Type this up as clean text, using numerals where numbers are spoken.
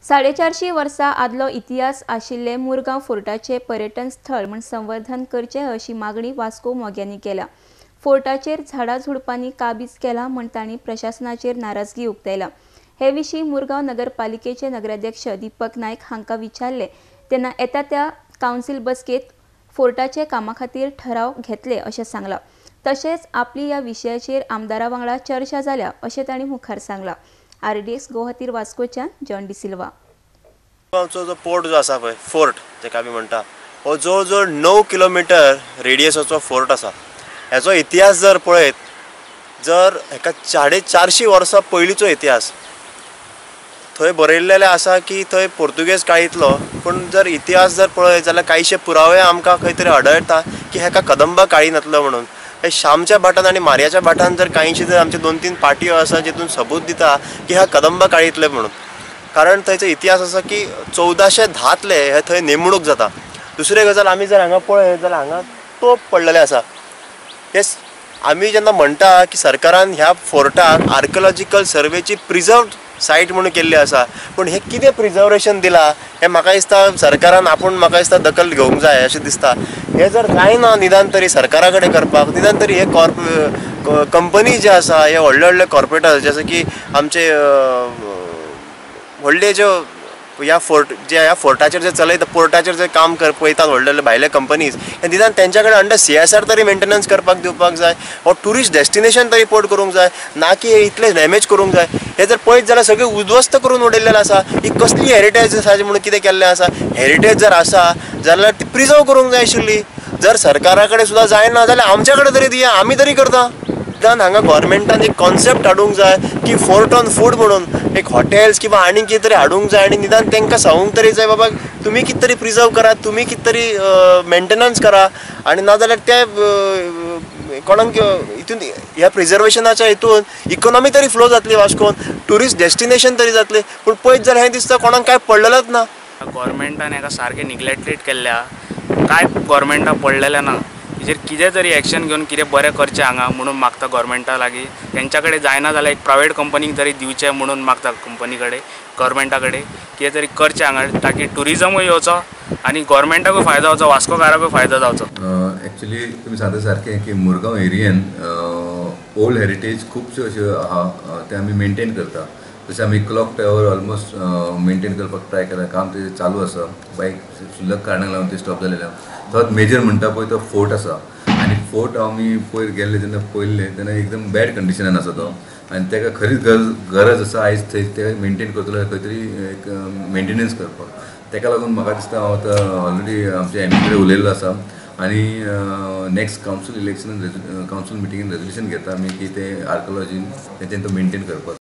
450 वर्सां आदलो इतिहास आशिल्ले मुरगांव फोर्टाचे पर्यटन स्थळ म्हूण संवर्धन करचें अशी मागणी वास्को मोग्यांनी केल्या. फोर्टाचेर झाडां झुडपांनी काबीज केला म्हूण तांणी प्रशासनाचेर नाराजगी उक्तायला. हे विशीं मुरगांव नगरपालिकेचे नगराध्यक्ष दीपक नायक हांकां विचारले तेन्ना येता त्या कावन्सील बसकेत फोर्टाचे कामा खातीर ठराव घेतले अशें सांगलां. तशेंच आपली ह्या विशयाचेर आमदारा वांगडा चर्चा जाल्या अशें तांणी मुखार सांगलां. आरडीएक्स गोवा खातीर वास्कोच्यान जॉन डिसिल्वा. गांवचो जो पोर्ट जो आसा पळय, फोर्ट जेका आमी म्हणटा, हो जवळ जवळ 9 किलोमिटर रेडियसाचो फोर्ट आसा. हेचो इतिहास जर पळयत जर हेका 450 वर्सां पयलींचो इतिहास थंय बरयल्लेलें आसा की थंय पोर्तुगेज काळींतलो, पूण जर इतिहास जर पळयत जाल्यार कांयशे पुरावे आमकां खंय तरी आढळटा की हेका कदंबा काळींतलो म्हणून. हे श्यामच्या भाटान आनी मार्याच्या भाटान जर कांयशी जर आमचे 2-3 पाटयो आसा जितून सबूत दिता की ह्या कदंबा काळींतले म्हणून, कारण थंयचो इतिहास आसा की 1410तले हे थंय नेमणूक जाता. दुसरी गजाल आमी जर हांगा पळयत जाल्यार हांगा तोप पडलेले आसा. येस, आमी जेन्ना म्हणटा की सरकारान ह्या फोर्टाक आर्किओलॉजिकल सर्वेची प्रिजर्व सायट म्हणून केल्ली आसा, पूण हें कितें प्रिजर्वेशन दिलां हें म्हाका दिसता सरकारान आपूण म्हाका दिसता दखल घेवंक जाय अशें दिसता. हें जर जायना निदान तरी सरकारा कडेन करपाक, निदान तरी हे कंपनी जे आसा, हे व्हडले व्हडले कॉर्पोरेटर्स जशे की आमचे व्हडले ज्यो ह्या फोर्ट जे ह्या फोर्टाचेर जे चलयता, पोर्टाचेर जे काम कर पळयतात व्हडले व्हडले भायले कंपनीज, हे निदान तेंच्या कडेन अंडर CSR तरी मेंटेनन्स करपाक दिवपाक जाय, हो ट्युरिस्ट डेस्टिनेशन तरी पोर्ट करूंक जाय, ना की हे इतले डॅमेज करूंक जाय. हे जर पळयत जाल्यार सगळें उद्ध्वस्त करून उडयल्लें आसा. ही कसली हेरिटेज आसा म्हणून कितें केल्लें आसा? हेरिटेज जर आसा जाल्यार ती प्रिजर्व करूंक जाय आशिल्ली. जर सरकारा कडेन सुद्दां जायना जाल्यार आमच्या कडेन तरी दिया, आमी तरी करता. निदान हांगा गव्हर्मेंटान एक कॉन्सेप्ट हाडूंक जाय की फोर्ट ऑन फूड म्हणून एक हॉटेल्स किंवा आनी कितें तरी हाडूंक जाय आनी निदान तांकां सांगूंक तरी जाय, बाबा तुमी कितें तरी प्रिजर्व करात, तुमी कितें तरी मेंटेनन्स करा, आनी नाजाल्यार ते कोणाक हितून ह्या प्रिजर्वेशनाच्या हितून इकोनॉमी तरी फ्लो जातली, वास्कोन ट्युरिस्ट डेस्टिनेशन तरी जातलें. पूण पळयत जाल्यार हें दिसता कोणाक कांय पडलेलेंच ना. गव्हर्मेंटान हेका सारकें निग्लेक्टेड केल्लें आहा, कांय गव्हर्मेंटाक पडलेलें ना. हेजेर कितें तरी एक्शन घेवन कितें बरें करचें हांगा म्हणून मागता गव्हर्मेंटा लागीं. तेंच्या कडेन जायना जाल्यार एक प्रायवेट कंपनीक तरी दिवचें म्हणून मागता कंपनी कडेन, गव्हर्मेंटा कडेन कितें तरी करचें हांगा, ताकी ट्युरिजमूय येवचो आनी गव्हर्मेंटाकूय फायदो जावचो, वास्कोकाराकूय फायदो जावचो. एक्चुली तुमी सांगता सारकें की मुरगांव एरियेन ओल्ड हेरिटेज खुबश्यो अश्यो आहा, ते आमी मेनटेन करता. जशें आमी क्लॉक टावर ऑलमोस्ट मेनटेन करपाक ट्राय केला, काम तेजें चालू आसा, बायक क्षुल्लक कारणाक लागून तें स्टॉप जालेलें आहा. तोच मेजर म्हणटा पळय तो फोर्ट आसा, आनी फोर्ट आमी पयर गेल्ले जेन्ना पळयल्ले तेन्ना एकदम बॅड कंडिशनान आसा तो, आनी ताका खरीच गरज आसा आयज थंय ते मेनटेन करतलो जाल्यार खंय तरी एक मेंटेनन्स करपाक. ताका लागून म्हाका दिसता हांव आतां ऑलरेडी आमच्या एम पी कडेन उलयल्लो आसा आनी नेक्स्ट कावन्सील इलेक्शनान कावन्सील मिटिंगेन रेजोल्युशन घेता आमी की ते आर्किओलॉजीन तेंच्यानी तो मेनटेन करपाक.